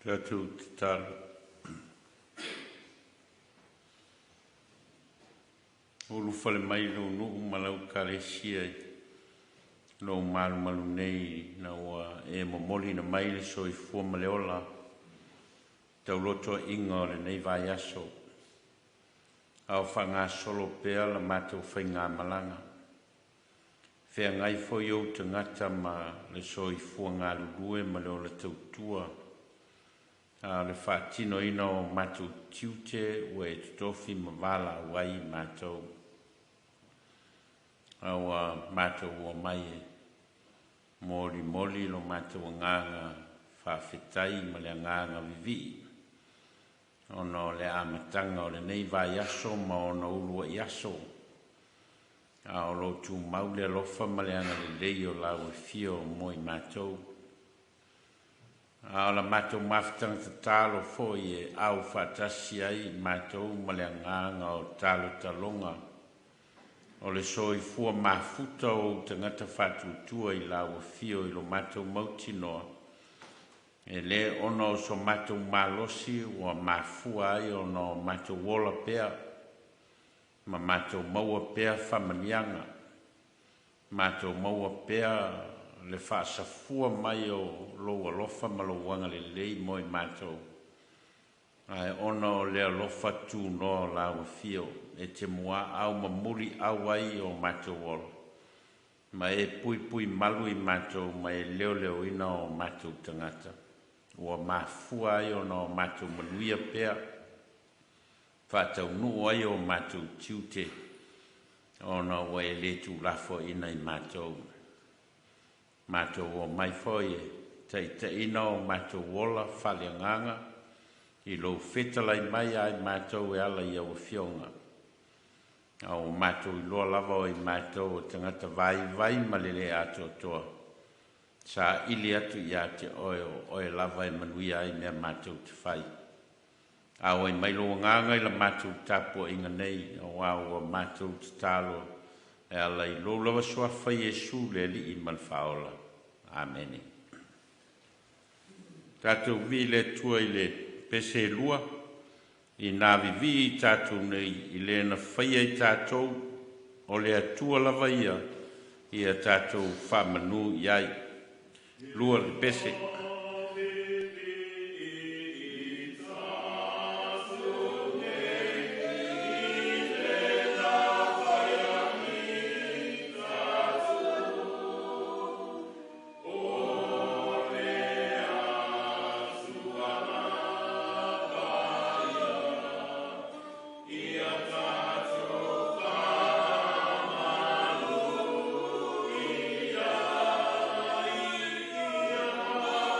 Tatou tatalo. Ulufale mai lou nuu ma lau Ekalesia i lou malumalu nei ina ua e momoliina mai le soifua ma le ola taulotoa'iga o lenei vaiaso, a o faagasolo pea la matou faigamalaga. Feagai foi ou tagata ma le soifua galulue ma le ola tautua, a o le faatinoina o matou tiute ua e totofi ma valaau ai i matou, a ua matou omai e molimoli lo matou agaga faafetai ma le agaga vivii ona o le amataga o lenei vaiaso ma ona uluai aso, a o lo o tumau le alofa ma le agalelei o lau Afio mo i matou. A o la matou mafutaga tatalo foi e au faatasi ai matou ma le agaga o talotaloga o le soifua mafuta o ou tagata faatuatua i lau Afio i lo matou mautinoa, e le ona o so matou malosi ua mafua ai ona o matou ola pea ma matou maua pea faamanuiaga, matou maua pea le faasafua mai o lou alofa ma lou agalelei mo i matou, ae ona o le alofa tunoa o lau Afio e te muaau ma muliau ai o matou ola ma e puipui malu i matou ma e leoleoina o matou tagata ua mafua ai ona o matou manuia pea faataunuu ai o matou tiute ona ua e le tuulafoaiina i matou. Matou omai foi e taitaiina o matou ola faaleagaga i lou fetalai mai ia i matou e ala i lau Afioga. A ua matou iloa lava o i matou o tagata vaivai ma le le atoatoa, saili atu ia te Oe o Oe lava e manuia ai mea matou te fai. Auai mai lou Agaga i la matou tapuaiga nei, aua ua matou tatalo e ala i lou lava Suafa Iesu le Alii ma le Faaola. Amene. Tatou vivii i le Atua i le pese e lua, ina vivii i tatou nei i le na faia i tatou, o le Atua lava ia, ia tatou faamanu i ai. Lua le pese. Vivii tatou nei i le na faia i tatou, o le Atua lava ia, ia tatou faamanu i ai.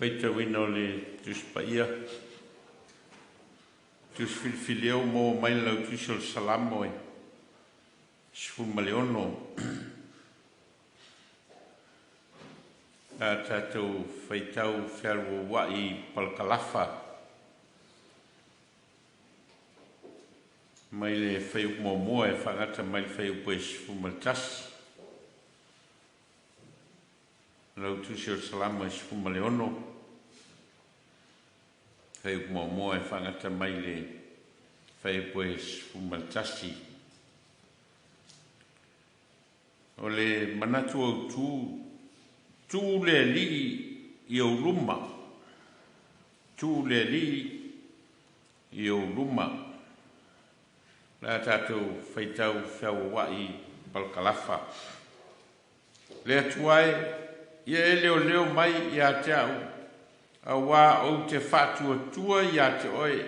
Faitauina o le Tusi Paia, Tusi Filifilia ua maua mai le Lautusi o le Salamo e 16. A tatou faitau fealualuai palakalafa mai le fuaiupu muamua e faagata mai le fuaiupu e 11. Lau Tusi o le Salamo e 16, fuaiupu muamua e faagata mai le fuaiupu e 11. O le manatu autu, tuu le Alii i ou luma, tuu le Alii i ou luma. La tatou faitau feauauai palakalafa. Le Atua e, ia e leoleo mai ia te au, auā ou te faatuatua iā te oe,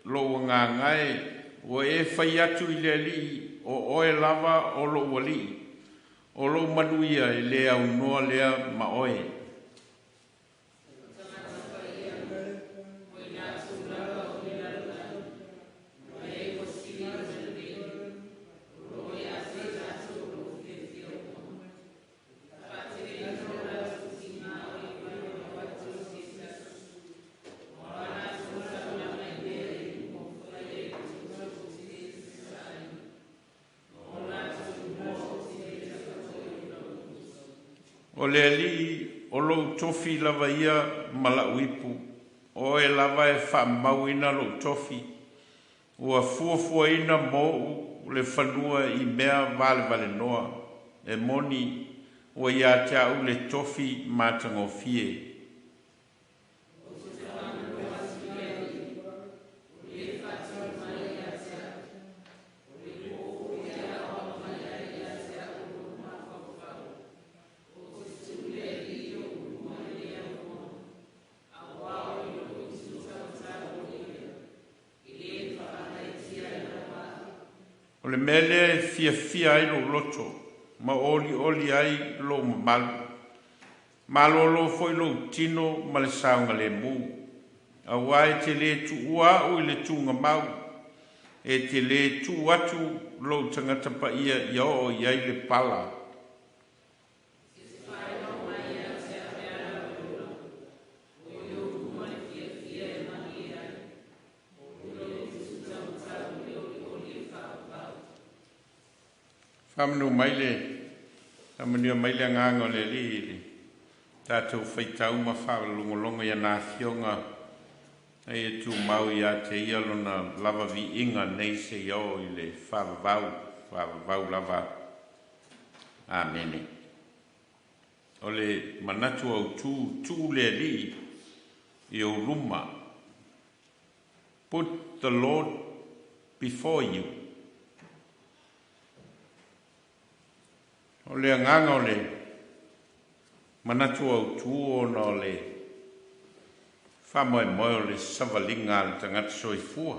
lou agaga e, ua e fai atu i le Alii, o oe lava o lou Alii, o lou manuia e le aunoa lea ma oe. O le Alii o lou tofi lava ia ma la'u ipu, o oe lava e faamauina lou tofi, ua fuafuaina mo'u le fanua i mea valevalenoa, e moni ua ia te a'u le tofi matagofie. O le mea lea e fiafia ai lou loto ma olioli ai lou mamalu, malōlō foi lou tino ma le saogalēmū, auā e te lē tuua a'u i le tugamau, e te lē tuu atu lou tagata paia ia oo i ai le pala. Faamanu mai le faamanuia mai le agaga o le Alii i le tatou faitau ma faalogologo i ana afioga, a ia tumau ia te ia lona lava viiga nei seia oo i le faavavau, faavavau lava. Amene. O le manatu autu, tuu le Alii i ou luma. Put the Lord before you. O le agaga o le manatu autu ona o le faamoemoe o le savaliga a le tagata soifua.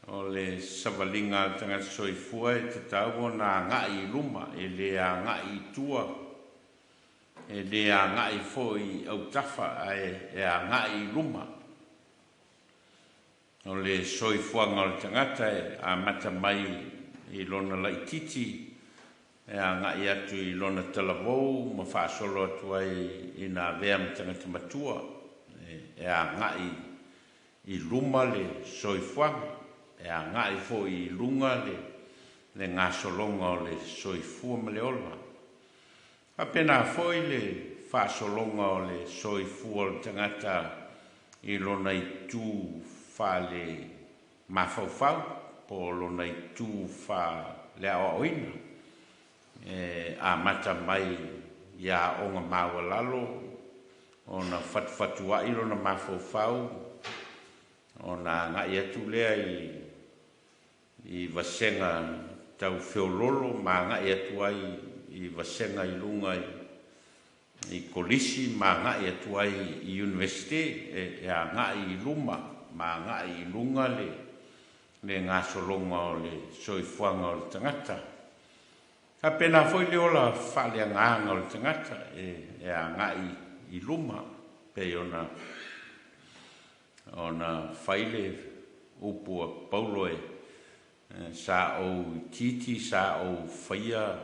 O le savaliga a le tagata soifua e tatau ona agai i luma, e le agai i tua, e le agai foi i autafa, ae e agai i luma. O le soifuaga o le tagata e amata mai i lona laititi e agai atu i lona talavou ma faasolo atu ai ina avea ma tagata matua, e agai i luma le soifuaga, e agai foi i luga le gasologa o le soifua ma le ola. Faapena foi le faasologa o le soifua o le tagata i lona itu faale mafaufau po o lona itu faaleaoaoina, e amata mai ia aoga maualalo ona fatufatua'i lona mafaufau, ona agai atu lea i vasega tau feololo ma agai atu ai i vasega i luga i kolisi ma agai atu ai i Universite, e agai i luma ma agai i luga le gasologa o le soifuaga o le tagata. Faapena foi le ola faaleagaga o le tagata e agai i luma. Pei ona ona fai le upu a Paulo e sa ou itiiti sa ou faia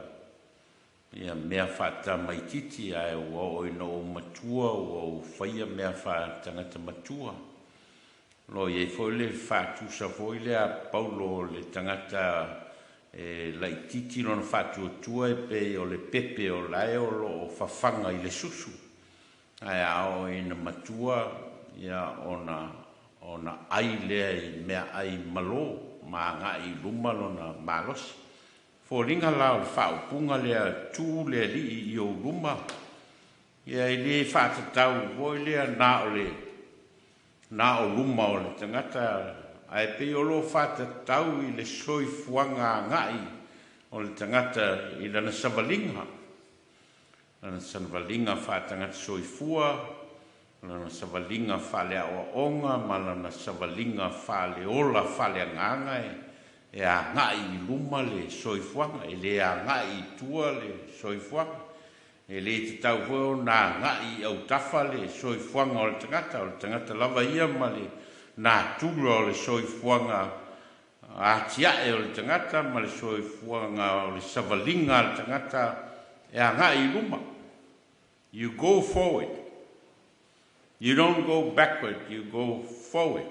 ia mea faatamaitiiti ae ua oo ina ou matua ua ou faia mea faatagata matua. O lo o i ai foi le faatusa foi lea a Paulo o le tagata e laitiiti lona faatuatua e pei o le pepe o lae o lo o fafaga i le susu, ae a oo ina matua ia ona ai lea i meaai malo ma agai i luma lona malosi. Foliga la o le faaupuga lea tuu le Alii i ou luma, ia e le faatatau foi lea na o le na o luma o le tagata, ae pei o lo o faatatau i le soifuaga agai o le tagata i lana savaliga, lana savaliga faatagata soifua, lana savaliga faaleaoaoga ma lana savaliga faaleola faaleagaga e agai i luma le soifuaga, e le agai i tua le soifuaga. E le tatau foi ona agai i autafa le soifuaga o le tagata, o le tagata lava ia ma le natura o le soifuaga atiae o le tagata ma le soifuaga o le savaliga a le tagata e agai i luma. You go forward. You don't go backward, you go forward.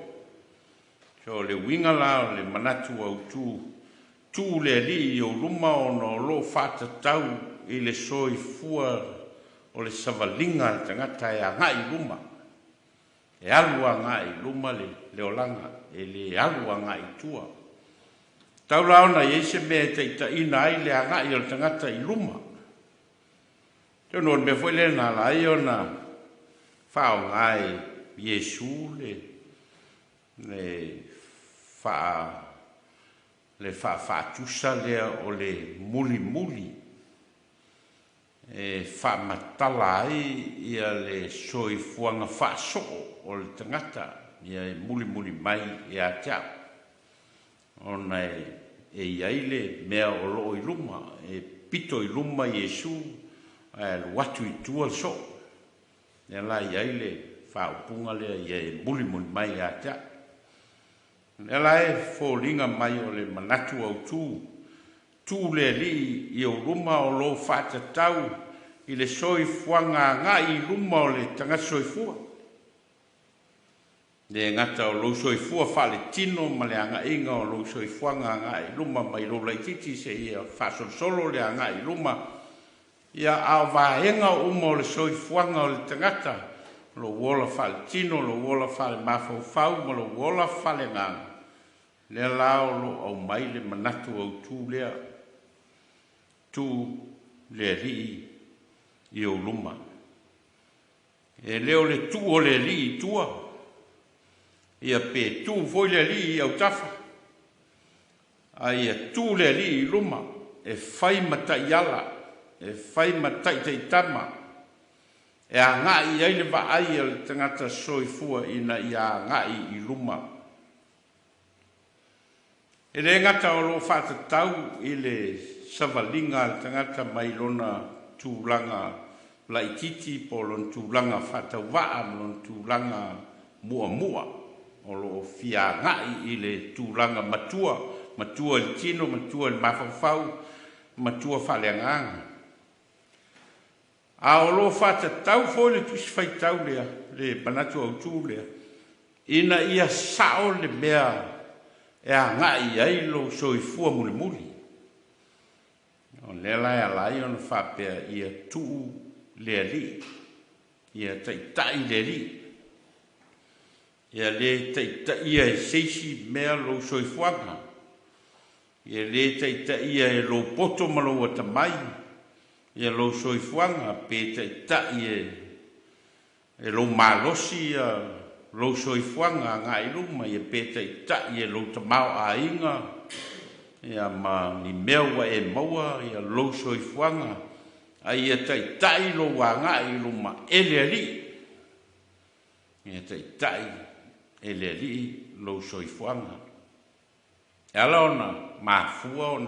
So le uiga la o le manatu autu tuu le Alii i ou luma ona o lo o faatatau i le soifua o le savaliga a le tagata e agai i luma. E alu agai i luma le olaga, e le alu agai i tua. Tau la ona i ai se mea e taitaiina ai le agai o le tagata i luma. Atonu o le mea foi lea na ala ai ona faaaoga e Iesu le le faafaatusa lea o le mulimuli e faamatala ai ia le soifuaga faasoo o le tagata ia e mulimuli mai ia te au, ona e i ai le mea o lo o i luma, e pito i luma Iesu ae alu atu i tua le soo. Lea la e i ai le faaupuga lea ia e mulimuli mai ia te au. Lea la e foliga mai o le manatu autu tuu le Alii i ou luma o lo o faatatau i le soifuaga agai i luma o le tagata soifua. Le gata o lou soifua faaletino ma le agaiga o lou soifuaga agai i luma mai lou laitiiti seia faasolosolo le agai i luma, ia a o vaega uma o le soifuaga o le tagata, lou ola faaletino, lou ola faalemafaufau ma lou ola faaleagaga, lea la o lo o aumai le manatu autu lea, tuu le Alii i ou luma. E le o le tuu o le Alii i tua, ia pe tuu foi le Alii i autafa, a ia tuu le Alii i luma e fai ma taiala, e fai ma taitaitama, e agai i ai le vaai a le tagata soifua ina ia agai i luma. E le gata o lo o faatatau i le savaliga a le tagata mai lona tulaga laitiiti po o lona tulaga faatauvaa ma lona tulaga muamua o lo o fia agai i le tulaga matua, matua i le tino, matua i le mafaufau, matua faaleagaga. A o lo o faatatau foi le Tusi Faitau lea, le manatu autu lea, ina ia sao le mea e agai i ai lou soifua mulimuli. O lea la e ala ai ona faapea ia tuu le Alii, ia taitai le Alii, ia le taitaia e se isi mea lou soifuaga, ia le taitaia e lou poto ma lou atamai ia lou soifuaga, pe taitai e lou malosi ia lou soifuaga agai i luma, ia pe taitai e lou tamaoaiga ia ma ni mea ua e maua ia lou soifuaga, a ia taitai lou agai i luma e le Alii. Ia taitai e le Alii lou soifuaga. E ala ona mafua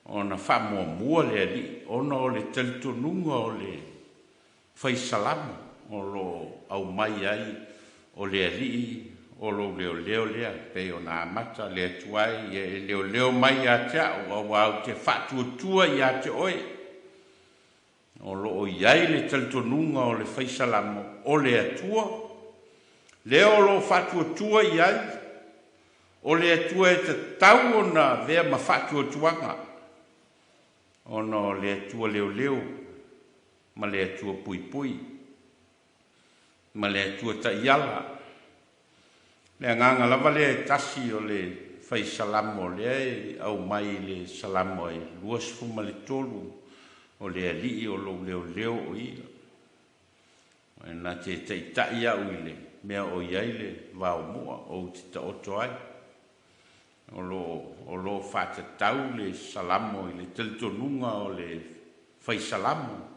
ona faamuamua le Alii ona o le talitonuga o le fai salamo. o lo o aumai ai o le Alii o lou leoleo lea, pei ona amata le Atua e, ia e leoleo mai ia te a'u, auā ou te faatuatua iā te oe. O lo o i ai le talitonuga o le Fai Salamo o le Atua lea o lo o faatuatua i ai, o le Atua e tatau ona avea ma faatuatuaga, ona o le Atua leoleo ma le Atua puipui ma le Atua taiala. Le agaga lava lea e tasi o le Fai Salamo lea e aumai i le Salamo e 23, o le Alii o lou leoleo o ia, e na te taitai au i le mea o i ai le vaomua ou te taoto ai. O lo o faatatau le Salamo i le talitonuga o le Fai Salamo,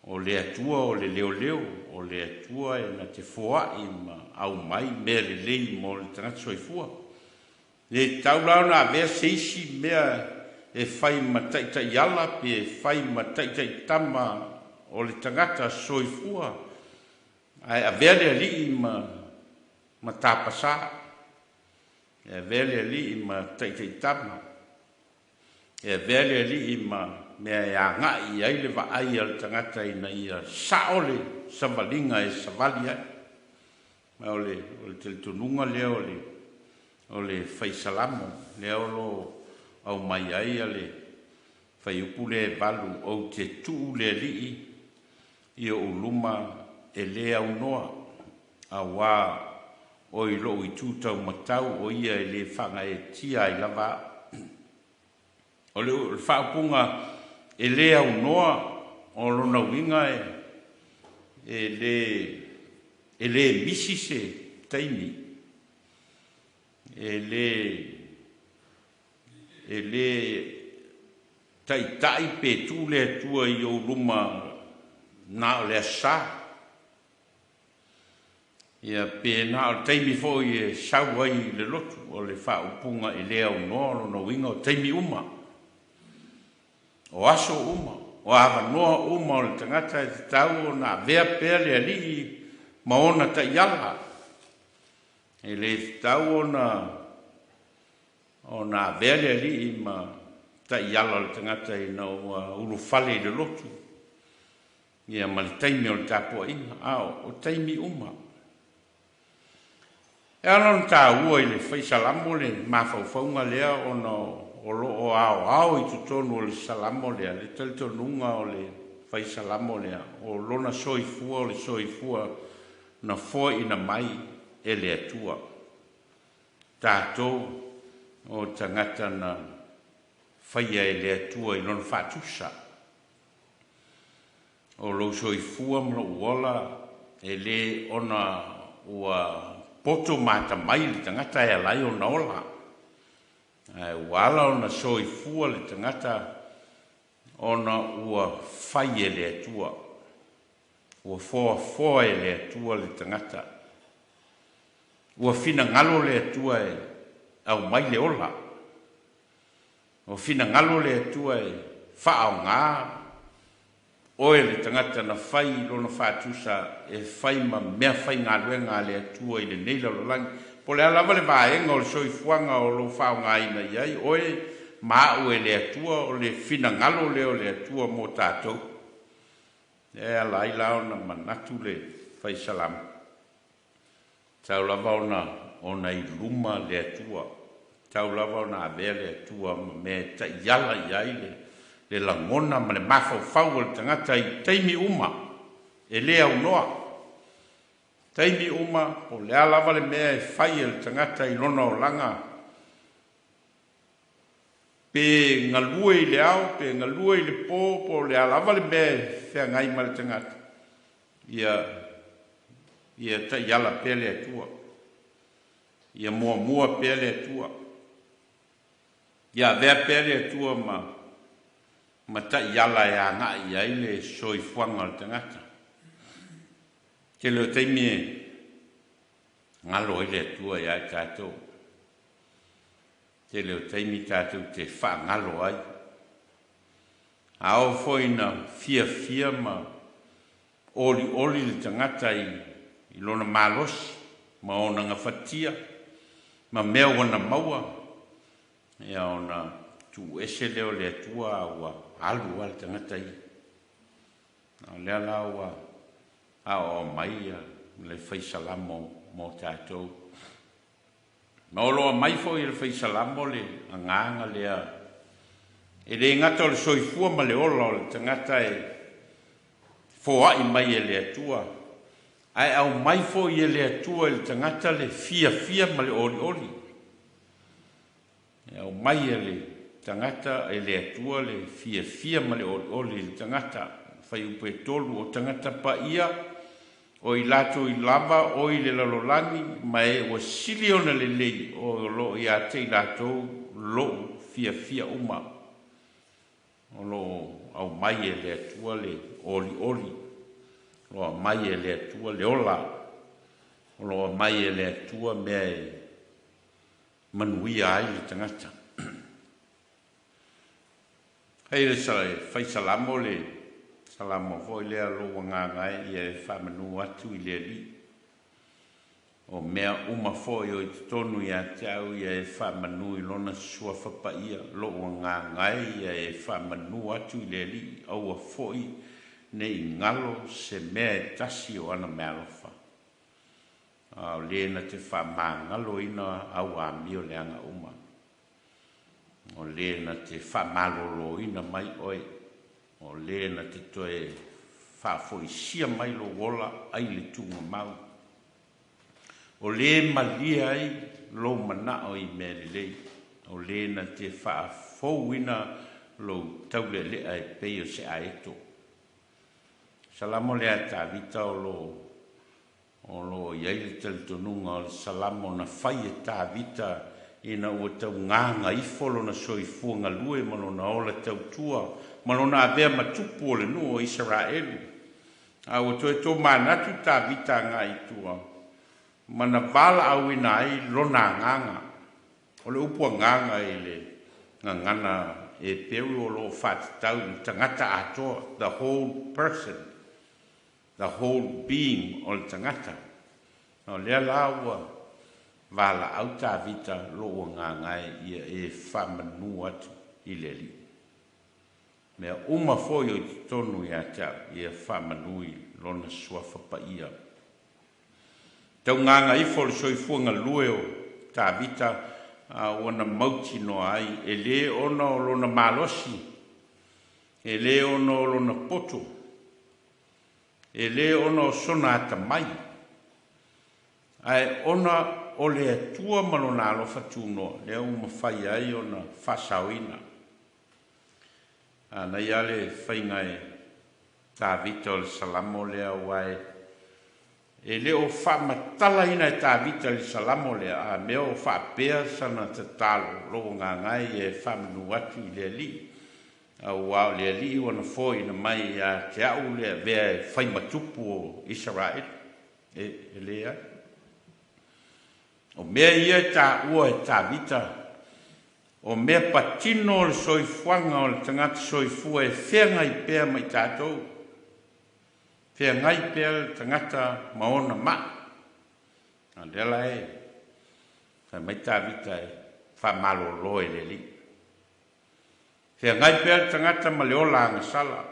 o le Atua o le leoleo, o le Atua e na te foai ma aumai mea lelei mo le tagata soifua. Le tatau la ona avea se isi mea e fai ma taitaiala pe e fai ma taitaitama o le tagata soifua, ae avea le Alii ma tapasā, e avea le Alii ma taitaitama, e avea le Alii ma mea e agai i ai le vaai a le tagata ina ia sao le savaliga e savali ai. Ma o le talitonuga lea o le Fai Salamo lea o lo o aumai ai le fuaiupu lea e 8, ou te tuu le Alii i ou luma e lē aunoa, auā o i lou itu taumatau o ia e lē faagaeetia ai lava a'u. O le faaupuga e lē aunoa, o lona uiga e lē misi se taimi, e lē taitai pe tuu le Atua i ou luma na o le aso Sa, ia pe na o le taimi foi e sau ai i le lotu. O le faaupuga e lē aunoa, o lona uiga o taimi uma, o aso uma, o avanoa uma o le tagata e tatau ona avea pea le Alii ma ona taiala. E lē tatau ona avea le Alii ma taiala o le tagata ina ua ulufale i le lotu, ia ma le taimi o le tapuaiga, a o taimi uma. E ala ona tāua i le Fai Salamo le mafaufauga lea, ona o lo o aoao i totonu o le Salamo lea le talitonuga o le Fai Salamo lea, o lona soifua o le soifua na foaina mai e le Atua. Tatou o tagata na faia e le Atua i lona faatusa. O lou soifua ma lou ola e lē ona ua poto matamai le tagata e ala ai ona ola, ae ua ala ona soifua le tagata ona ua fai e le Atua, ua foafoa e le Atua le tagata, ua finagalo le Atua e aumai le ola, ua finagalo le Atua e faaogā oe le tagata na fai i lona faatusa e fai ma mea faigaluega a le Atua i lenei lalolagi. Po o le a lava le vaega o le soifuaga o lou faaaogaina i ai oe ma a'u e le Atua, o le finagalo lea o le Atua mo tatou. E ala ai la ona manatu le Fai Salamo, tau lava ona i luma le Atua, tau lava ona avea le Atua ma mea e taiala i ai le lagona ma le mafaufau o le tagata i taimi uma e lē aunoa. Taimi uma, po o le a lava le mea e fai e le tagata i lona olaga, pe galue i le ao pe galue i le pō, po o le a lava le mea e feagai ma le tagata, ia taiala pea le Atua, ia muamua pea le Atua, ia avea pea le Atua ma taiala e agai i ai le soifuaga o le tagata. Tele o taimi e galo ai le Atua iā i tatou, tele o taimi tatou te faagalo ai, a oo foi na fiafia ma Olioli le tagata i lona malosi ma ona gafatia ma mea ua na maua, ia ona tuuese lea o le Atua a ua alu lava le tagata ia. A o lea la ua aoao mai le fai salamo mo tatou. Ma o lo o aumai foi e le fai salamo le agaga lea e le gata o le soifua ma le ola o le tagata e foai mai e le Atua, ae aumai foi e le Atua i le tagata le fiafia ma le olioli. E aumai e le tagata e le Atua le fiafia ma le olioli i le tagata. Fuaiupu e 3, o tagata paia o i latou i lava o i le lalolagi ma e ua sili ona lelei o lo o ia te i latou lou fiafia uma. O lo o aumai e le Atua le olioli, o lo o aumai e le Atua le ola, o lo o aumai e le Atua mea e manuia ai le tagata. Hei le fai salamo le salamo foi lea lou agaga e ia e faamanu atu i le Alii. O mea uma foi o i totonu ia te au ia e faamanu i lona suafa paia, lou agaga e ia e faamanu atu i le Alii, aua foi ne i galo se mea e tasi o ana meaalofa. A o le na te faamagaloina au amio leaga uma. O le na te faamaloloina mai oe, o le na te toe faafoisia mai lou ola ai le tuugamau. O le malie ai lou manao i mea lelei, o le na te faafouina lou taulealea e pei o se aeto. Salamo lea Tavita o lo o i ai le talitonuga o le salamo na fai e Tavita ina ua taugaga ifo lona soifua galue ma lona ola tautua ma lona avea matupu o le nuu o Isaraelu. A ua toe tomanatu Tavita agai i tua ma na valaauina ai lona agaga. O le upu agaga i le gagana Heperu o lo o faatatau i le tagata atoa, the whole person, the whole being o le tagata. O lea la ua valaau Tavita lou agaga e ia e faamanu atu i le Alii. Mea uma foi o i totonu ia te au, ia faamanu i lona suafa paia. Taugaga ifo o le soifua galue o Tavita a ua na mautinoa ai e lē ona o lona malosi, e lē ona o lona poto, e lē ona o sona atamai, ae ona o le Atua ma lona alofa tunoa lea ua mafai ai ona faasaoina. Anaia lava le faiga e Tavita o le salamo lea aua e le o faamatalaina e Tavita i le salamo lea a mea o faapea sana tatalo lou agaga e ia e faamanu atu i le Alii, aua o le Alii ua na foaiina mai ia te au le avea e fai matupu o Isaraelu. E leai. O mea ia e taua e Tavita, o mea patino o le soifuaga o le tagata soifua e feagai pea ma i tatou. Feagai pea le tagata ma ona mai. A lea la e fai mai Tavita e faamalolo e le Alii. Feagai pea le tagata ma le ola agasala.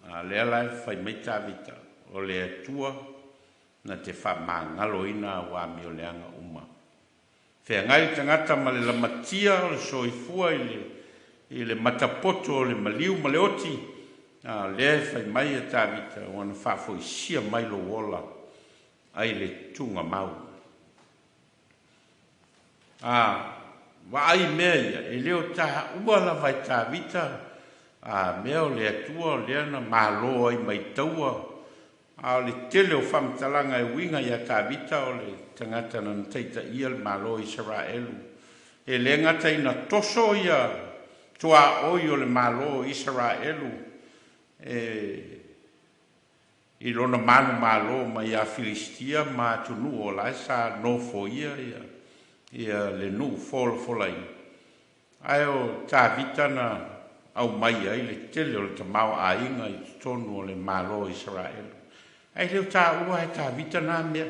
A lea la e fai mai Tavita o le Atua na te faamagaloina au amio leaga uma. Feagai le tagata ma le lamatia o le soifua i le matapoto o le maliu ma le oti. A lea e fai mai e Tavita ua na faafoisia mai lou ola ai le tuugamau. A vaai mea ia, e le o taua lava e Tavita a mea o le Atua o lea na malo ai mai taua. A o le tele o faamatalaga e uiga ia Tavita o le tagata na taitaia le Malo o Isaraelu. E le gata ina toso ia tuaoi o le Malo o Isaraelu e i lona manumalo mai ia Filistia ma atunuu o la e sa nofoia ia le nuu folafolaina. Ae o Tavita na aumai ai le tele o le tamaoaiga i totonu o le Malo o Isaraelu. Ae le o taua e Tavita na mea.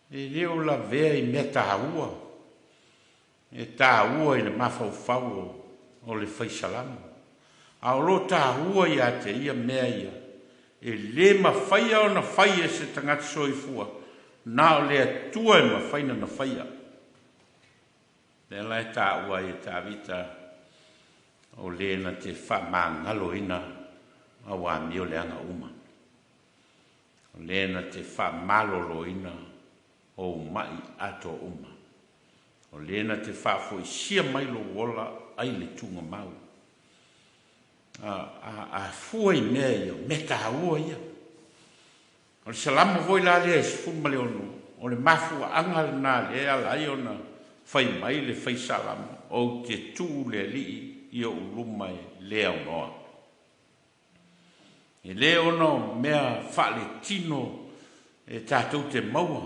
E le o lavea i mea taua, e taua i le mafaufau o le fai salamo. A o lo o taua ia te ia mea ia, e lē mafaia ona fai e se tagata soifua, na o le Atua e mafai ona faia. Lea la e taua ai e Tavita o lē na te faamagaloina au amio leaga uma. O lē na te faamaloloina ou ma'i atoa uma. O lē na te faafoisia mai lou ola ai le tugamau. A fua i mea ia, o mea taua ia. O le Salamo foi la lea e 16, o le mafuaaga lena lea e ala ai ona fai mai le fai Salamo, ou te tuu le Alii i ou luma e le aunoa. E lē ona o mea faaletino e tatou te maua,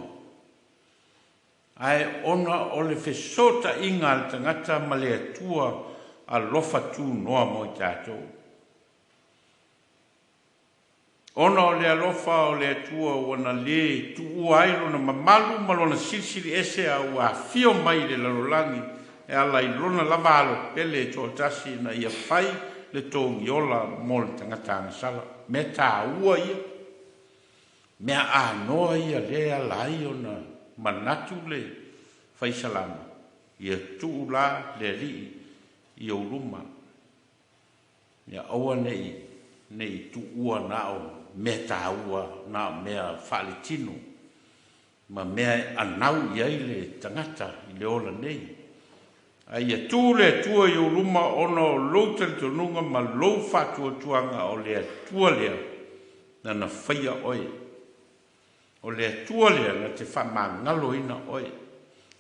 ae ona o le fesootaiga a le tagata ma le Atua alofa tunoa mo i tatou. Ona o le alofa o le Atua ua na lē tuua ai lona mamalu ma lona silisili ese a ua afio mai i le lalolagi e ala i lona lava alo pele e toatasi ina ia fai le togiola mo le tagata agasala. Mea taua ia, mea anoa ia lea e ala ai ona manatu le fai salamo, ia tuu la le Alii i ou luma. Ia aua nei tuua na o mea taua, na o mea faaletino, ma mea e anau i ai le tagata i le ola nei. A ia tuu le Atua i ou luma ona o lou talitonuga ma lou faatuatuaga o le Atua lea na na faia oe. O le Atua lea na te faamagaloina oe.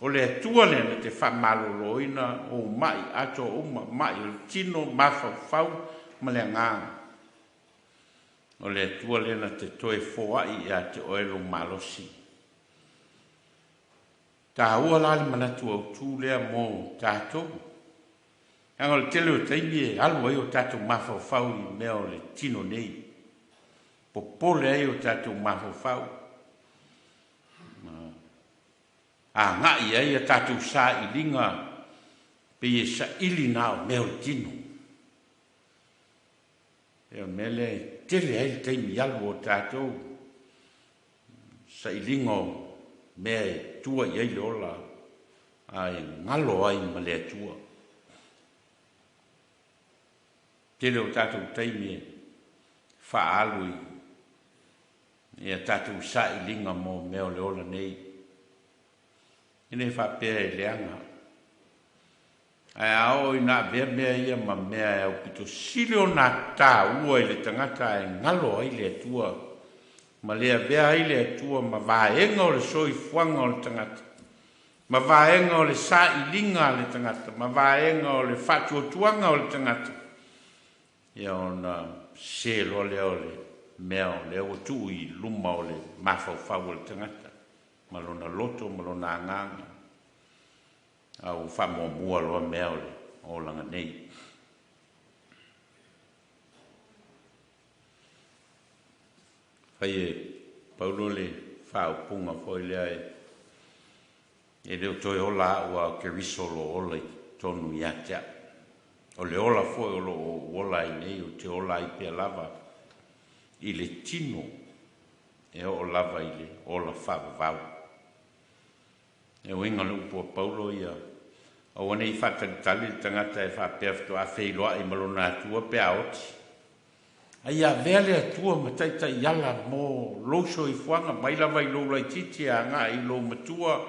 O le Atua lea na te faamaloloina ou ma'i atoa uma, ma'i o le tino, mafaufau ma le agaga. O le Atua lea na te toe foai ia te oe lou malosi. Taua la le manatu autū lea mo tatou. Leaga o le tele o taimi e alu ai o tatou mafaufau i mea o le tino nei. Popole ai o tatou mafaufau. Agai ai a tatou sailiga pei e saili na o mea o le tino. E o le mea lea e tele ai le taimi alu o tatou sailiga o mea e tua i ai le ola ae galo ai ma le Atua. Tele o tatou taimi e faaalu i a tatou sailiga mo mea o le ola nei. E le faapea e leaga. Ae a oo ina avea mea ia ma mea e aupito sili ona taua i le tagata ae galo ai le Atua ma le avea ai le Atua ma vaega o le soifuaga o le tagata, ma vaega o le sailiga a le tagata, ma vaega o le faatuatuaga o le tagata, ia ona sese loa lea o le mea o lea ua tuu i luma o le mafaufau o le tagata ma lona loto ma lona agaga. A ua faamuamua loa mea o le olaga nei. Fai e Paulo le faaupuga foi lea e le o toe ola a'u a o Keriso o lo o ola i totonu ia te a'u. O le ola foi o lo o ou ola ai nei ou te ola ai pea lava i le tino e oo lava i le ola faavavau. E uiga o le upu a Paulo ia, aua nei faatalitali le tagata e faapea faatoa feiloai ma lona Atua pe a oti. A ia avea le Atua ma taitaiala mo lou soifuaga mai lava i lou laitiiti e agai i lou matua,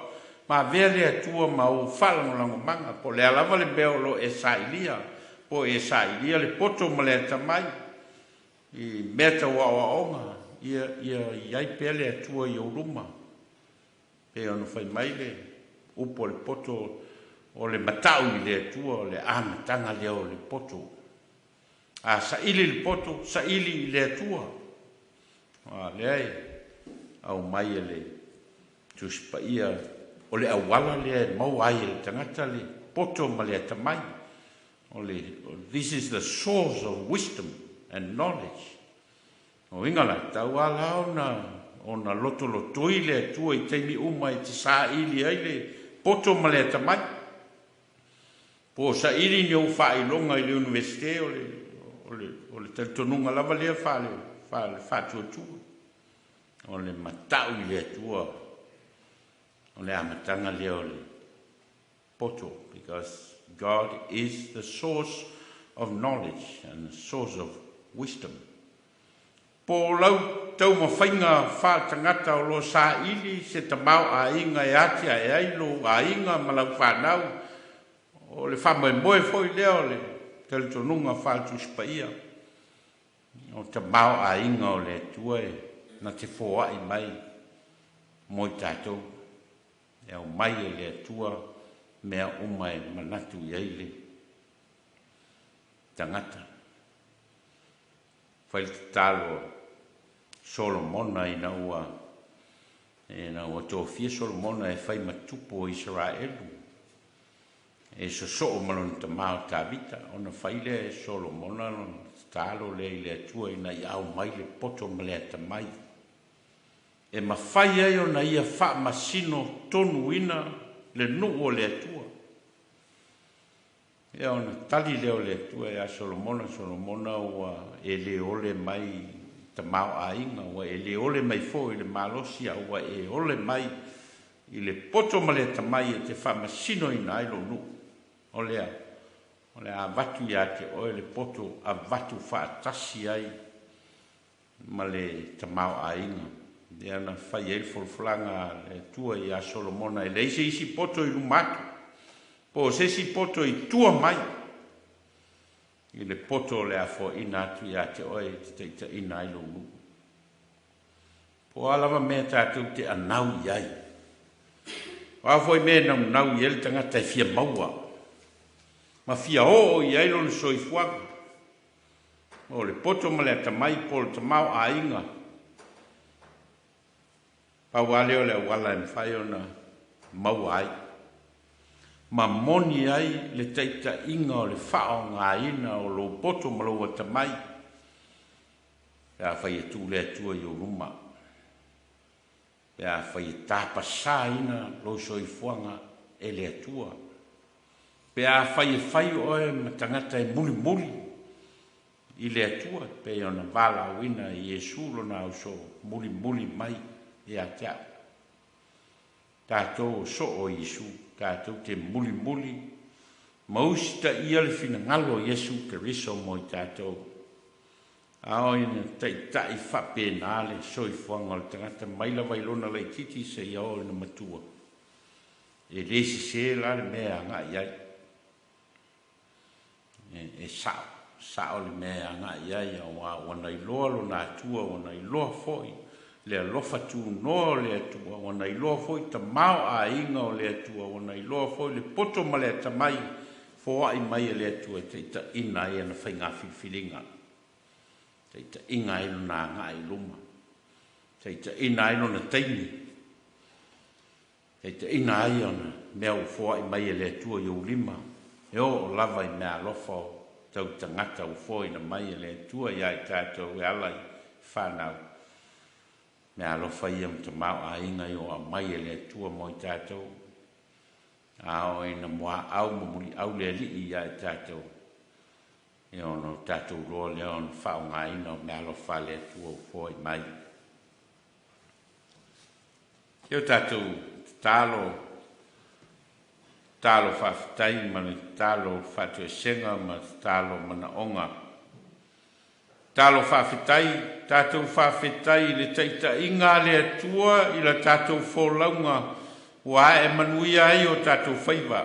ma avea le Atua ma ou faalagolagomaga, po o le a lava le mea o lo o e sailia, po o e sailia le poto ma le atamai i mea tau aoaoga, ia i ai pea le Atua i ou luma. Pei ona fai mai le upu o le poto o le matau i le Atua o le amataga lea o le poto. A saili le poto, saili i le Atua. A lea e aumai e le Tusi Paia o le auala lea e maua ai e le tagata le poto ma le atamai. O le, this is the source of wisdom and knowledge. O uiga la, tau lava la ona ona lotolotoi le Atua i taimi uma e te saili ai le poto ma le atamai. Po o saili ni ou faailoga i le Iunivesite o le o le o le talitonuga lava lea faale faale faatuatua. O le matau i le Atua o le amataga lea o le poto, because God is the source of knowledge and the source of wisdom. Po o lau taumafaiga faaletagata o lo o saili se tamaoaiga e atiae ai lou aiga ma lau fanau, o le faamoemoe foi lea o le talitonuga faale-Tusi Paia, o tamaoaiga o le Atua e na te foai mai mo i tatou, e aumai e le Atua mea uma e manatu i ai le tagata. Fai le tatalo a Solomona ina ua ina ua tofia Solomona e fai ma tupu o Isaraelu e sosoo ma lona tama o Tavita, ona fai lea e Solomona lona tatalo lea i le Atua ina ia aumai le poto ma le atamai e mafai ai ona ia faamasino tonuina le nuu o le Atua. Ia ona tali lea o le Atua ia Solomona, Solomona ua e le ole mai i tamaoaiga, ua e le ole mai foi i le malosi, a ua e ole mai i le poto ma le atamai e te faamasinoina ai lou nuu. O lea, o le a avatu ia te oe le poto avatu faatasi ai ma le tamaoaiga. Lea na fai ai le folafolaga a le Atua ia Solomona, e leai se isi poto i luma atu, po o se isi poto i tua mai i le poto o le a foaina atu ia te oe e te taitaiina ai lou nuu. Po o a lava mea tatou te anau i ai, o a foi mea e naunau i ai le tagata e fia maua ma fia oo i ai lona soifuaga, O le poto ma le atamai po o le tamaoaiga, pau lava lea o le auala e mafai ona maua ai ma moni ai le taitaiga o le faaaogaina o lou poto ma lou atamai pe afai e tuu le Atua i ou luma, pe afai e tapasaina lou soifuaga e le Atua, pe afai e fai oe ma tagata e mulimuli i le Atua, e pei ona valaauina e Iesu lona ausoo, Mulimuli mai ia te au. Tatou o soo o Iesu, tatou te mulimuli ma usitaia le finagalo o Iesu Keriso mo i tatou. A oo ina taitai faapena le soifuaga o le tagata mai lava i lona laitiiti seia oo ina matua, e le sese la le mea e agai i ai. E sao, sao le mea e agai i ai, aua ua na iloa lona Atua, ua na iloa foi le alofa tunoa o le Atua, ua na iloa foi tamaoaiga o le Atua, ua na iloa foi le poto ma le atamai foai mai e le Atua e taitaiina ai ana faiga filifiliga, taitaiina ai lona agai i luma, taitaiina ai lona taimi, taitaiina ai ona mea ua foai mai e le Atua i ou lima, e oo lava i meaalofa o tau tagata ua foaina mai e le Atua iā i tatou e ala i fanau. Meaalofa ia ma tamaoaiga i o aumai e le Atua mo i tatou, a oo ina muaau ma muliau le Alii iā i tatou, ia ona o tatou loa lea ona faaaogaina o meaalofa a le Atua ua foai mai. Se o tatou tatalo, tatalo faafetai ma le tatalo faatoesega ma tatalo manaoga. Tatalo faafetai, tatou faafetai i le taitaiga a le Atua i la tatou folauga ua ae manuia ai o tatou faiva,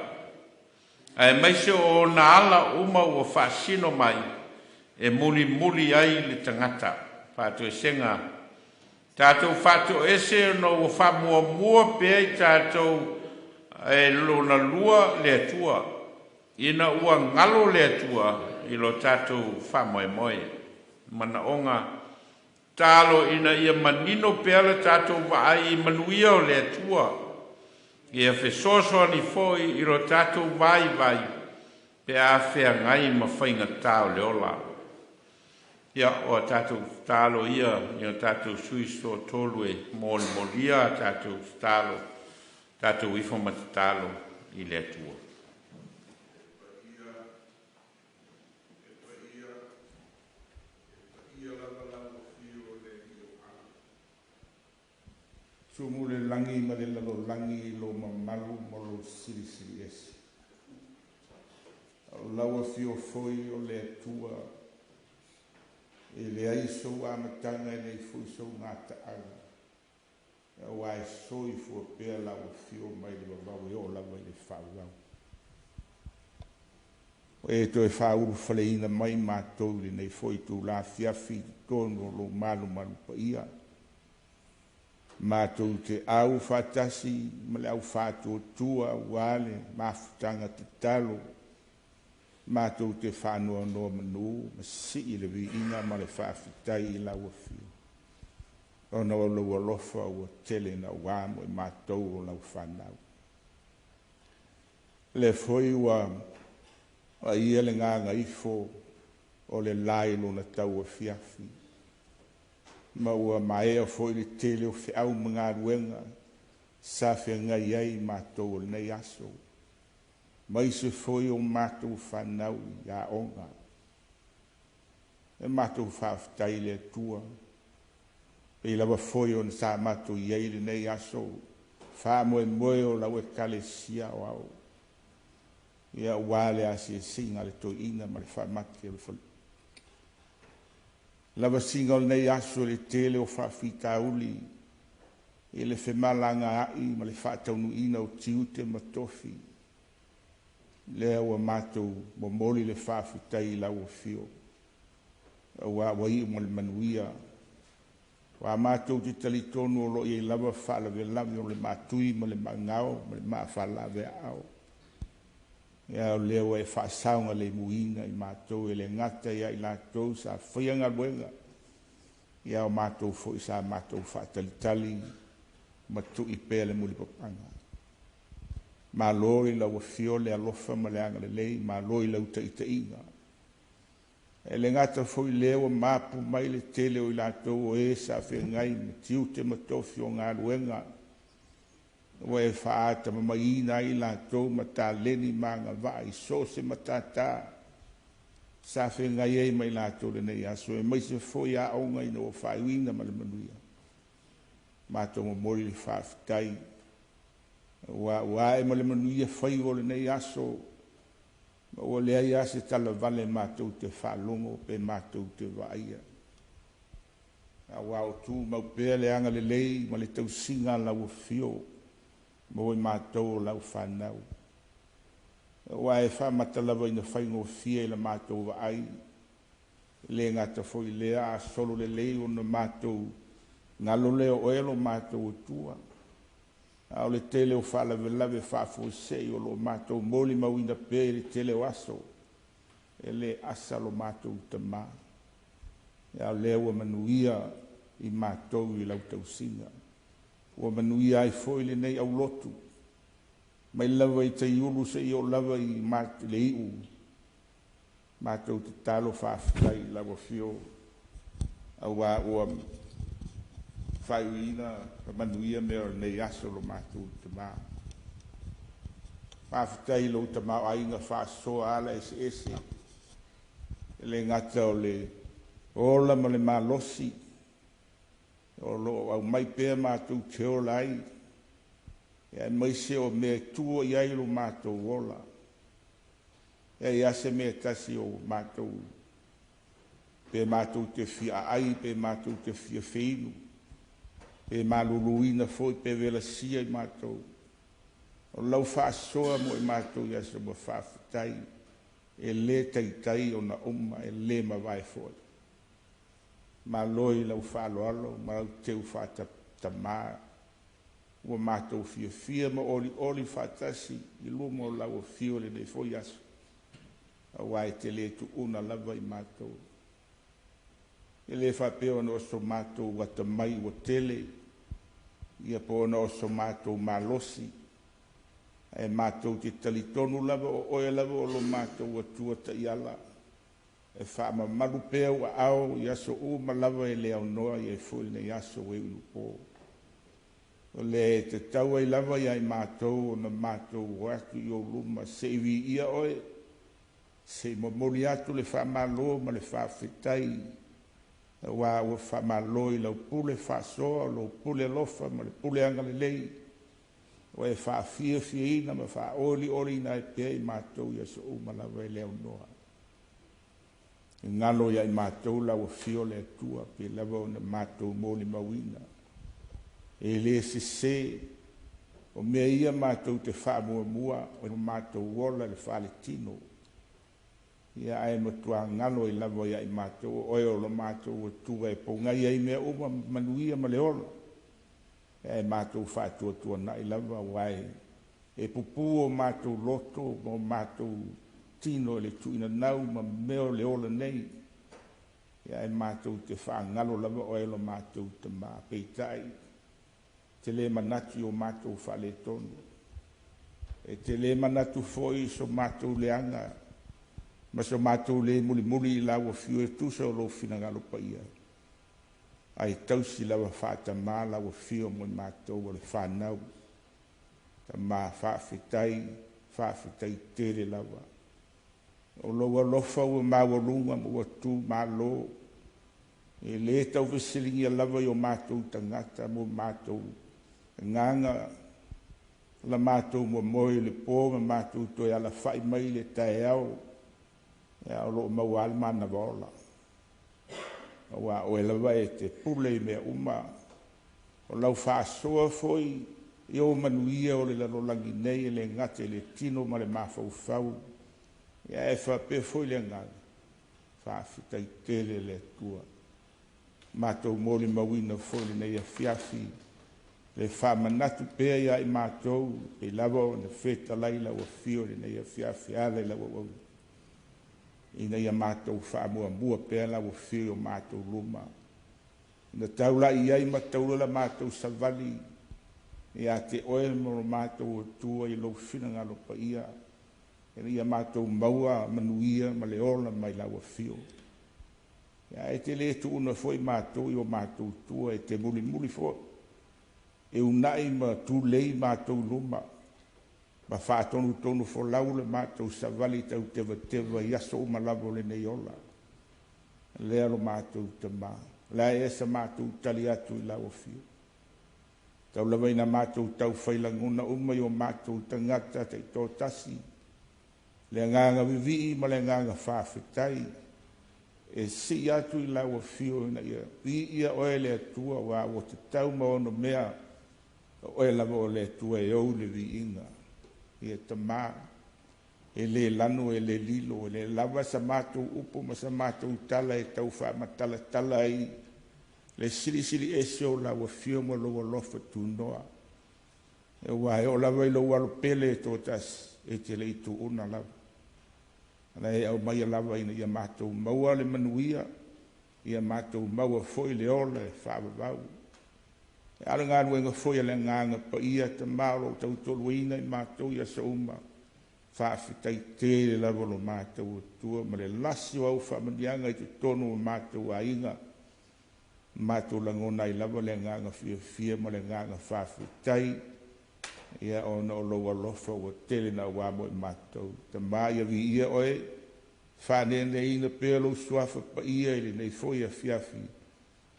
aemaise o ona ala uma ua faasino mai e mulimuli ai le tagata. Faatoesega, Tatou faatoese ona ua faamuamua pea i tatou e lona lua le Atua, ina ua galo le Atua i lo tatou faamoemoe. Manaoga, Tatalo ina ia manino pea le tatou vaai i manuia o le Atua, ia fesoasoani foi i lo tatou vaivai pe a feagai ma faigata o le ola. Ia, o a tatou tatalo ia i o tatou sui toatolu e molimolia a tatou tatalo, tatou ifo ma tatalo i le Atua. Paia, e paia, e paia lava lau afio le Alii o Au. Tumu le lagi ma le lalolagi i lou mamalu ma lou silisili ese. O lau afio foi o le Atua, e leai sou amataga e leai foi sou gataaga, aua e soifua pea lau afio mai le vavau e oo lava i le faavavau. Ua e toe faaulufaleina mai matou i lenei foi itula afiafi i totonu o lou malumalu paia, matou te au faatasi ma le au faatuatua aua le mafutaga tatalo, matou te faanonomanu ma sii le viiga ma le faafetai i lau afio, ona o lou alofa ua tele naua mo i matou o lau fanau. O lea foi ua paia le gagaifo o le la i lona tauafiafi, ma ua maea foi le tele o feau ma galuega sa feagai ai matou o lenei aso, ma isi foi o matou fanau i aoga. E matou faafetai i le Atua, pei lava foi ona sa matou i ai i lenei aso, faamoemoe o lau Ekalesia Aoao, ia aua le asiasiga a le toeaina ma le faamati o le fale. Lavasiga o lenei aso i le tele o faafitauli i le femalagaai ma le faataunuuina o tiute ma tofi, lea ua matou momoli le faafetai i lau afio, aua ua iu ma le manuia. Aua matou te talitonu o lo o i ai lava faalavelave o le maatui ma le maagao ma le maafalaveaao. Ia o lea ua e faasaogalemuina i matou e le gata ia i latou sa faia galuega, ia o matou foi sa matou faatalitali ma tui pea le mulipapaga. Malo i lau afio le alofa ma le agalelei, malo i lau taitaiga. E le gata foi i lea ua mapu mai le tele o i latou o e sa feagai ma tiute ma tofi o galuega, ua e faatamamaiina ai i latou ma taleni ma agavaa i so o se matata sa feagai ai ma i latou lenei aso, aemaise foi aoga ina ua faaiuina ma le manuia. Matou momoli le faafetai, aua ua ae ma le manuia faiva o lenei aso, ma ua leai lava se talavale matou te faalogo pe matou te vaaia. Aua o tumau pea le agalelei ma le tausiga a lau afio mo i matou o lau fanau. Aua e faamata lava ina faigofie i la matou vaai, e le gata foi i lea a solo lelei ona matou galo lea o oe lo matou Atua. A o le tele o faalavelave faafuasei o lo o matou molimauina pea i le tele o aso, e le asa lo matou tamā. A o lea ua manuia i matou i lau tausiga. Ua manuia ai foi lenei aulotu, mai lava i taiulu seia oo lava i le iu. Matou tatalo faafetai i lau afio, aua ua faaiuina ma manuia mea o lenei aso lo matou tamā. Faafetai i lou tamaoaiga faasoa ala eseese, e le gata o le ola ma le malosi, o lo o aumai pea matou te ola ai, aemaise o mea e tua i ai lo matou ola. E i ai se mea tasi o matou, pe matou te fia aai, pe matou te fia feinu, pe maluluina foi, pe velasia i matou. O lau faasoa mo i matou i aso ua faafetai, e le taitai ona uma, e le mavae foi. Malo i lau faaaloalo ma lau teu faatamā, ua matou fiafia ma olioli faatasi i luma o lau afio i lenei foi aso, aua e te le tuuna lava i matou. E le faapea ona o so matou atamai ua tele, ia po ona o so matou malosi, ae matou te talitonu lava o oe lava o lo matou Atua taiala. E faamamalu pea ou aao i aso uma lava e le aunoa i ai foi lenei aso ua iu i lupo. O le e tatau ai lava ia i matou ona matou o atu i ou luma se i viia oe, se i momoli atu le faamalo ma le faafetai, aua ua faamalo i lau pule faasoa, o lou pule alofa ma le pule agalelei, ua e faafiafiaina ma faaolioliina ai pea i matou i aso uma lava e le aunoa. E galo ia i matou lau afio le Atua, pe lava ona matou molimauina. E le sese, o mea ia matou te faamuamua, o le matou ola i le faletino. Ia ae matua galo ai lava ia i matou, o oe o lo matou Atua e pogai ai mea uma manuia ma le ola. Ae matou faatuatuanai lava, aua e pupū o matou loto ma o matou tino i le tuuinanau ma mea o le ola nei. Ia ae matou te faagalo lava oe lo matou tama, peitai te le manatu i o matou faaletonu. E te le manatu foi i so matou leaga ma so matou le mulimuli i lau afio e tusa o lou finagalo paia. Ai tausi lava faatamā lau afio mo i matou o le fanau. Tama faafetai, faafetai tele lava. O lou alofa ua maualuga ma ua tumalo. E le taufesiligia lava i o matou tagata mo matou agaga, la matou momoe i le po ma matou toe alafai mai le taeao, ia o loo maua lava le manava ola. Aua oe lava e te pule i mea uma, o lau faasoa foi i ou manuia o le lalolagi nei e le gata i le tino ma le mafaufau, ia e faapea foi le agaga, faafetai tele le Atua. Matou molimauina foi lenei afiafi, le faamanatu pea ia i matou, pei lava ona fetalai lau afio i lenei afiafi e ala i lau auauna, ina ia matou faamuamua pea lau afio i o matou luma. Na taulai ai ma taula la matou savali ia te oe ma lo matou Atua i lou finagalo paia, ina ia matou maua manuia ma le ola mai lau afio. Ia e te le tuuna foi matou i o matou tua, e te mulimuli foi, e unai ma tulei matou luma, ma faatonutonu folau le matou savali tautevateva i aso uma lava o lenei ola. Lea lo matou tama, la e sa matou tali atu i lau afio. Tau lava ina matou taufai lagona uma i o matou tagata taitoatasi, le agaga vivii ma le agaga faafetai, e sii atu i lau afio ina ia viia oe le Atua, aua ua tatau ma ono mea, o oe lava o le Atua e ou le viiga. Ia tama, e le lano e le lilo, e le lava sa matou upu ma sa matou tala e tau faamatalatala ai le silisili ese o lau afio ma lou alofa tunoa. Aua e oo lava i lou alopele e toatasi, e te le i tuuna lava. La e aumaia lava ina ia matou maua le manuia, ia matou maua foi le ola e faavavau. E a le galuega foi a le agaga paia, tama o loo tautoaluaina i matou i aso uma, faafetai tele lava lo matou Atua ma le lasi o au faamanuiaga i totonu o matou aiga. Matou lagona ai lava le agaga fiafia ma le agaga faafetai, ia ona o lou alofa ua tele na ua mo i matou. Tama ia viia oe, faaneeneina pea lou suafa paia i lenei foi afiafi,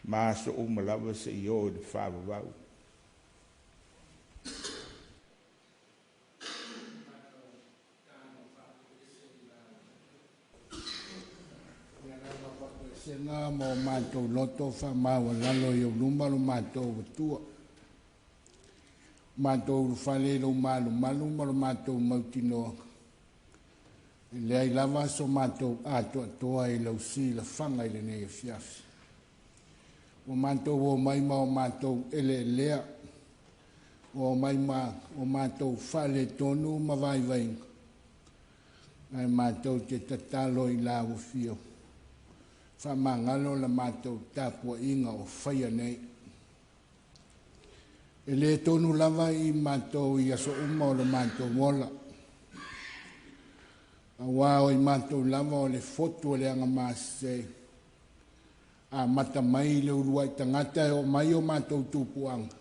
ma aso uma lava se i oo i le faavavau. Sena ma o matou loto faamaualalo i ou luma lo matou Atua. Matou ulufale i lou malumalu ma lo matou mautinoa. E leai lava so matou atoatoa i lau silafaga i lenei afiafi. Ua matou o mai ma o matou eleelea, ua o mai ma o matou faaletonu ma vaivaiga, ae matou te tatalo i lau afio. Faamagalo la matou tapuaiga o faia nei. E le tonu lava i matou i aso uma o le matou ola. Auā o i matou lava o le fotu o le agamasese, amata mai i le uluai tagata e oo mai o matou tupuaga,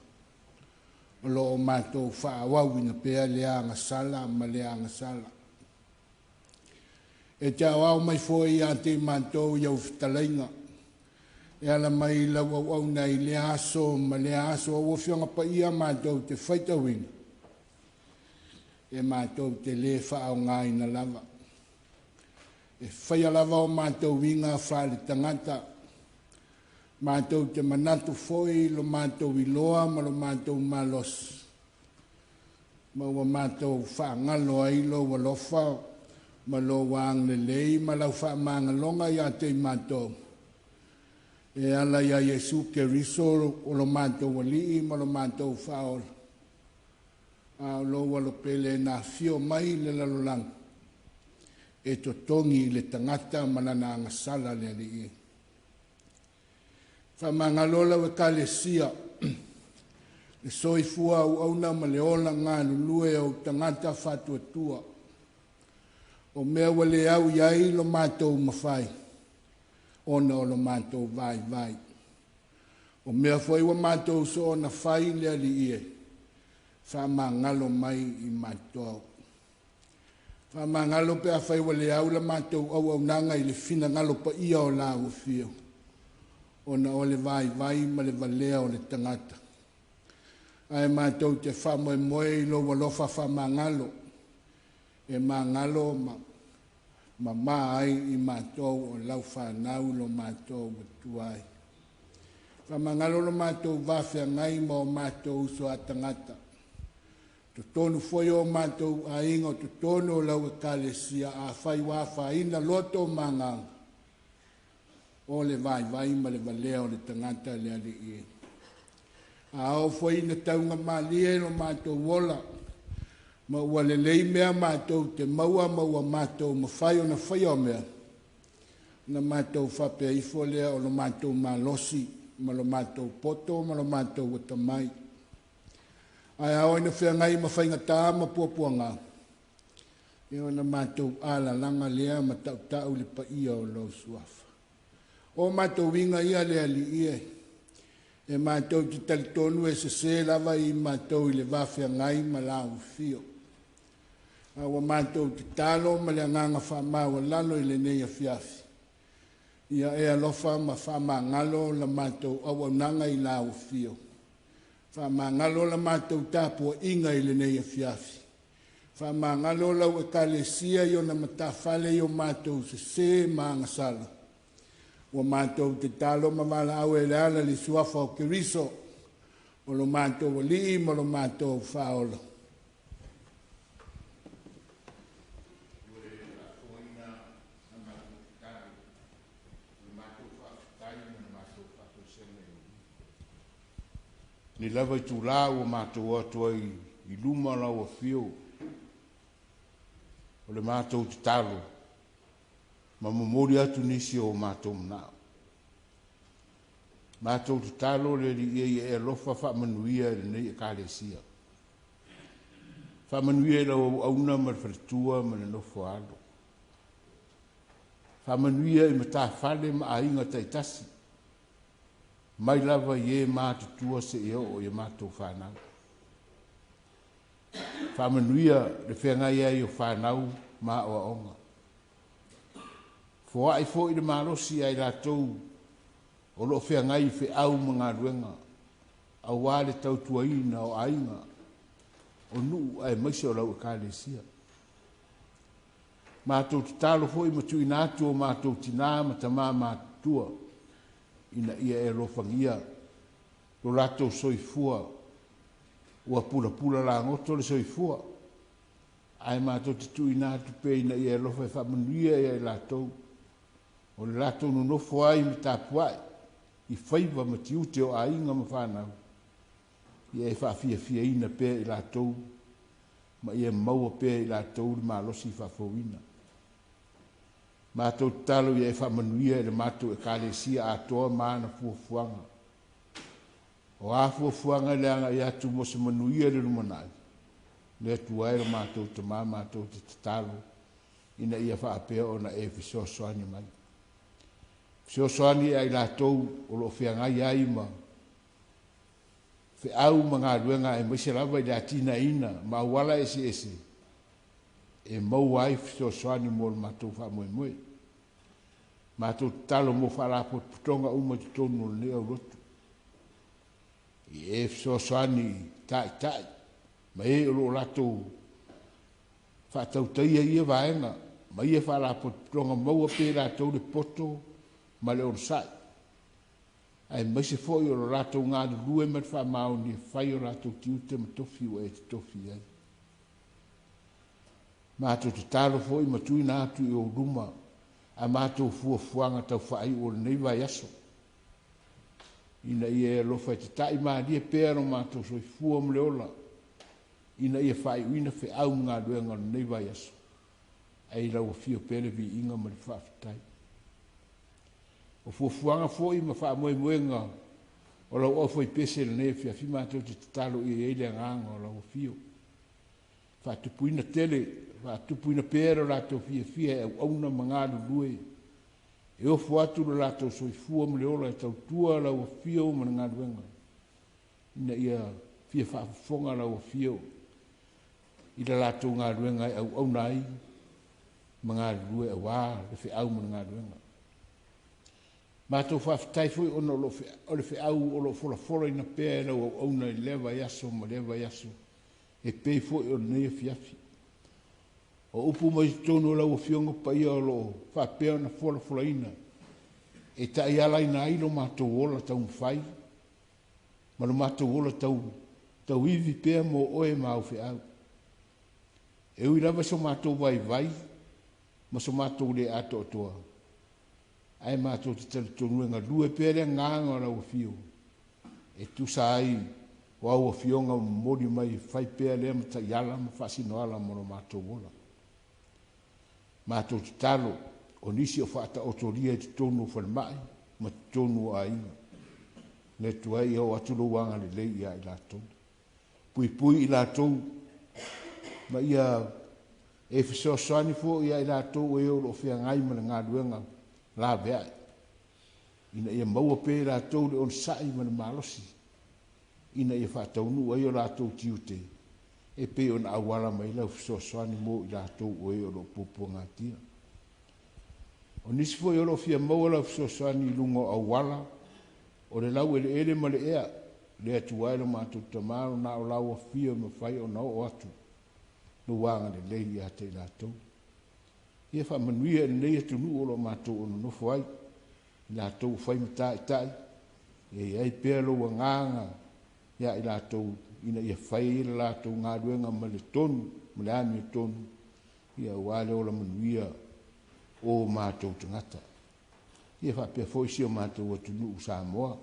o lo o matou faaauauina pea le agasala ma le agasala. E te aoao mai foi ia te i matou i au fetalaiga, e ala mai i lau auauna i lea aso ma lea aso, au Afioga Paia matou te faitauina, e matou te lē faaaogaina lava. E faia lava o matou uiga faaletagata, matou te manatu foi i lo matou iloa ma lo matou malosi, ma ua matou faagalo ai lou alofa ma lou agalelei ma lau faamagaloga ia te i matou, e ala ia Iesu Keriso o lo matou Alii ma lo matou Faaola, a o lou alopele na afio mai i le lalolagi e totogi i le tagata ma lana agasala le Alii. Faamagalo lau Ekalesia, le soifua auauna ma le ola galulue o tagata faatuatua. O mea ua le au i ai lo matou mafai, ona o lo matou vaivai. O mea foi ua matou soona fai le Alii e, faamagalo mai i matou. Faamagalo pe afai ua le au la matou auaunaga i le finagalo paia o lau afio, ona o le vaivai ma le valea o le tagata. Ae matou te faamoemoe i lou alofa faamagalo, e magalo ma mamā ai i matou o lau fanau lo matou atua ai. Faamagalo lo matou vafeagai ma o matou uso a tagata. Totonu foi o matou aiga o totonu o lau Ekalesia, afai ua afaina loto ma agaga, o le vaivai ma le valea o le tagata le Alii. A oo foi ina taugamalie lo matou ola, ma ua lelei mea matou te maua ma ua matou mafai ona faia o mea, na matou faapea ifo lea o lo matou malosi ma lo matou poto ma lo matou atamai. Ae a oo ina feagai ma faigatā ma puapuaga, ia ona matou alalaga lea ma tautau le paia o lou suafa. O matou uiga ia le Alii e, e matou te talitonu e sesē lava i matou i le vafeagai ma lau afio. A ua matou tatalo ma le agaga faamaualalo i lenei afiafi, ia e alofa ma faamagalo la matou auaunaga i lau afio. Faamagalo la matou tapuaiga i lenei afiafi. Faamagalo lau Ekalesia i ona matafale i o matou sesē ma agasala. Ua matou tatalo ma valaau e le ala le suafa o Keriso, o lo matou Alii ma lo matou Faaola. Ni lava itulā ua matou o atu ai i luma o lau Afio, o le matou tatalo ma momoli atu nisi o matou manao. Matou tatalo le Alii e ia e alofa faamanuia i lenei Ekalesia. Faamanuia i lau auauna ma le faletua ma le nofo a alo. Faamanuia i matafale ma aiga taitasi, mai lava i e matutua seia oo i a matou fanau. Faamanuia le feagai ai o fanau ma aoaoga. Foai foi le malosi ia i latou o lo o feagai i feau ma galuega, auā le tautuaina o aiga, o nuu aemaise o lau Ekalesia. Matou tatalo foi ma tuuina atu o matou tinā ma tamā matutua, ina ia e alofagia lo latou soifua, ua pulapula lagoto le soifua, ae matou te tuuina atu pea ina ia e alofa e faamanuia ia i latou, o le latou nonofo ai ma tapuai i faiva ma tiute o aiga ma fanau, ia e faafiafiaina pea i latou, ma ia maua pea i latou le malosi faafouina. Matou tatalo ia e faamanuia i le matou Ekalesia atoa ma ana fuafuaga. O a fuafuaga i le agai atu mo se manuia i le lumanai, le Atua e lo matou Tamā matou te tatalo, ina ia faapea ona e fesoasoani mai. Fesoasoani ia i latou o loo feagai ai ma feau ma galuega aemaise lava i le atinaeina ma auala eseese e maua ai fesoasoani mo le matou faamoemoe. Matou tatalo mo faalapotopotoga uma i totonu o lenei aulotu. I e fesoasoani taitai ma e o loo latou faatautaia ia vaega ma ia faalapotopotoga maua pea i latou le poto ma le onosai. Aemaise foi o lo latou galulue ma le faamaoni e fai o latou tiute ma tofi ua e totofi ai. Matou tatalo foi ma tuuina atu i ou luma a matou fuafuaga taufaaiu o lenei vaiaso. Ina ia e alofa e tata'i malie pea lo matou soifua ma le ola, ina ia faaiuina feau ma galuega o lenei vaiaso, ai lau afio pea le viiga ma le faafetai. O fuafuaga foi ma faamoemoega o lau aufaipese i lenei afiafi matou te tatalo ia i ai le agaga o lau afio. Faatupuina tele, faatupuina pea lo latou fiafia e auauna ma galulue, e ofo atu lo latou soifua ma le ola e tautua lau afio ma le galuega, ina ia fia faafofoga lau afio i le latou galuega e auauna ai ma galulue auā le feau ma le galuega. Matou faafetai foi ona o le feau o loo folafolaina pea e lau auauna i lea vaiaso ma lea vaiaso, e pei foi o lenei afiafi. O upu mai totonu o lau Afioga Paia o loo faapea ona folafolaina e taialaina ai lo matou ola taumafai ma lo matou ola tauivi pea mo oe ma au feau. E ui lava so matou vaivai ma so matou le atoatoa, ae matou te talitonu e galue pea le agaga o lau afio e tusa ai o au afioga momoli mai e fai pea lea ma taiala ma faasinoala mo lo matou ola. Matou tatalo o nisi o faataotolia i totonu o falemai ma totonu o aiga. Le Atua ia oo atu lou agalelei ia i latou. Puipui i latou ma ia e fesoasoani foi ia i latou e o loo feagai ma le galuega laveai, ina ia maua pea i latou le onosai ma le malosi, ina ia faataunuu ai o latou tiute, e pei ona auala mai lau fesoasoani mo i latou o e o loo puapuagatia. O nisi foi o loo fia maua lau fesoasoani i luga o auala, o le laueleele ma le ea, le Atua e lo matou Tamā, na o lau afio e mafai ona oo atu lou agalelei ia te i latou. Ia faamanuia i lenei atunuu o lo matou nonofo ai, i latou fai ma taitai, ia i ai pea lou agaga ia i latou ina ia fai ai le latou galuega ma le tonu, ma le amiotonu, ia aua le ola manuia o matou tagata. Ia faapea foi si o matou atunuu Samoa,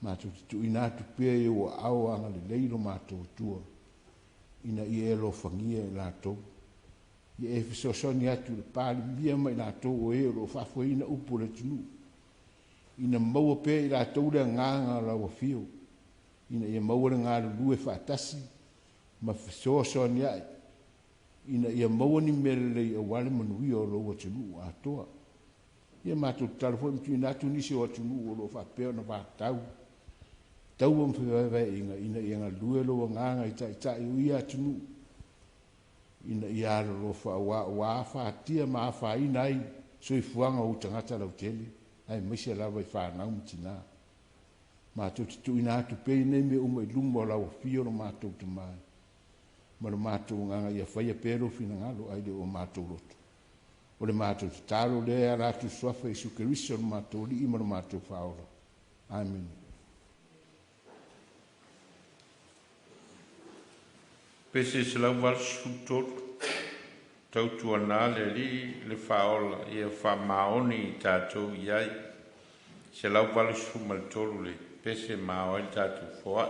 matou te tuuina atu pea i ou aao agalelei lo matou Atua, ina ia e alofagia i latou. Ia e fesoasoani atu i le Palemia ma i latou o e o loo faafoeina upu o le atunuu, ina maua pea i latou le agaga o lau afio, ina ia maua le galulue faatasi ma fesoasoani ai, ina ia maua ni mea lelei aua le manuia o lou atunuu atoa. Ia matou tatalo foi ma tuuina atu nisi o atunuu o loo faapea ona vatau taua ma fevaevaeaiga, ina ia galue lou agaga i taitai o ia atunuu, ina ia alolofa aua ua afatia ma afaina ai soifuaga o tagata lautele, aemaise lava i fanau ma tinā. Matou te tuuina atu pea nei mea uma i luma o lau afio lo matou Tamā ma lo matou agaga ia faia pea lou finagalo ai le o matou loto. O le matou tatalo lea e ala atu suafa Iesu Keriso lo matou Alii ma lo matou Faaola. Amene. Pese 183, tautuana le Alii le Faaola ia faamaoni i tatou i ai. 183 le pese ma ao ai le tatou foai.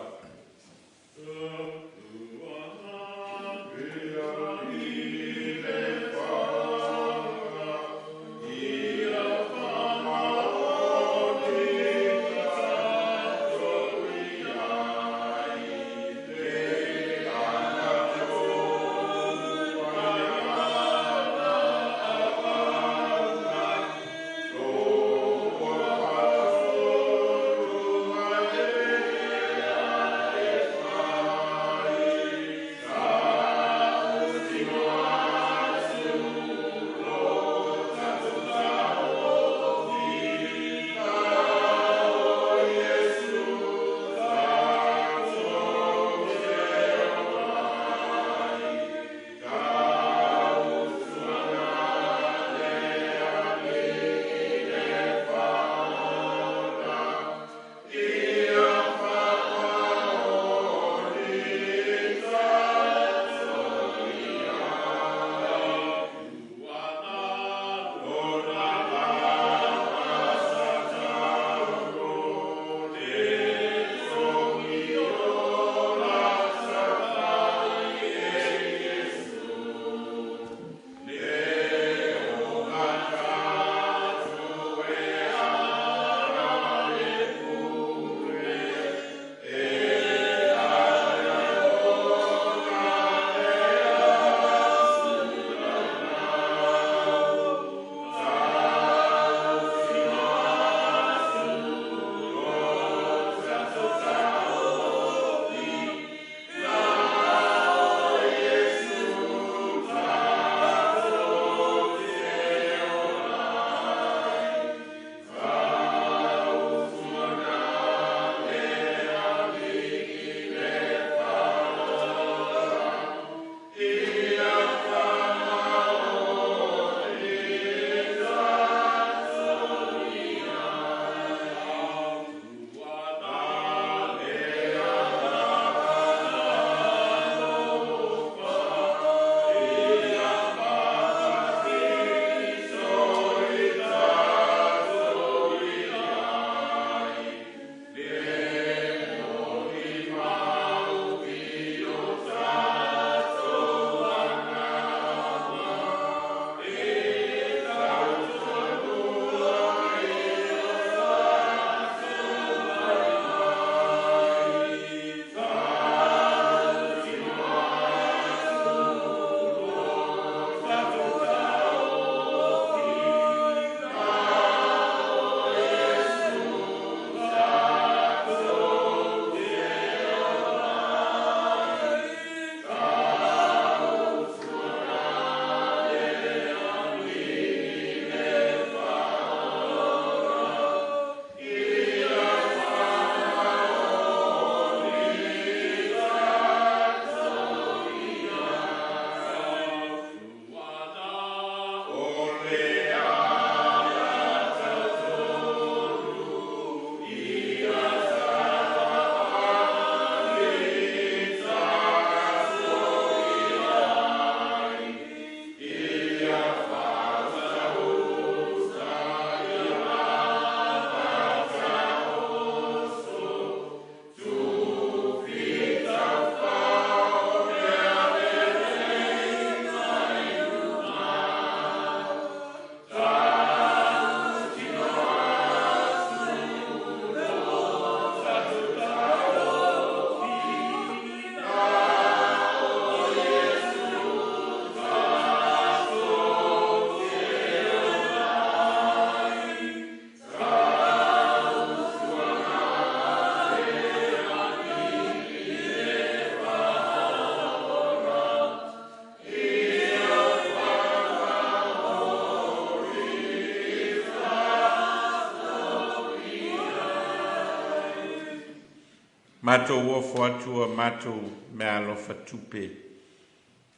Matou ofo atu a matou meaalofa tupe,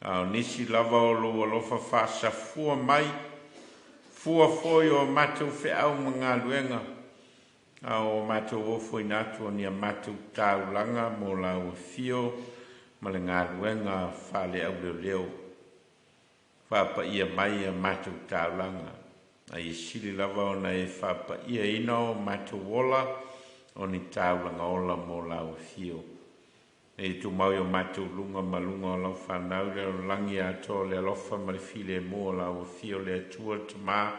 a o nisi lava o lou alofa faasafua mai, fua foi o matou feau ma galuega, a o matou ofoina atu o ni a matou taulaga mo lau afio ma le galuega faaleauleoleo. Faapaia mai a matou taulaga, ae sili lava ona e faapaiaina o matou ola o ni taulaga ola mo lau afio. E tumau i o matou luga ma luga o lau fanau le lalolagi atoa le alofa ma le filemu o lau afio le Atua le Tamā,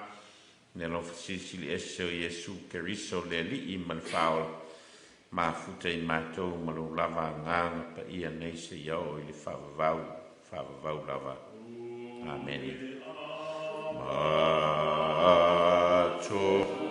le alofa silisili ese o Iesu Keriso le Alii ma le Faaola, mafuta i matou ma lou lava agaga paia nei seia oo i le faavavau, faavavau lava. Amene. Matou.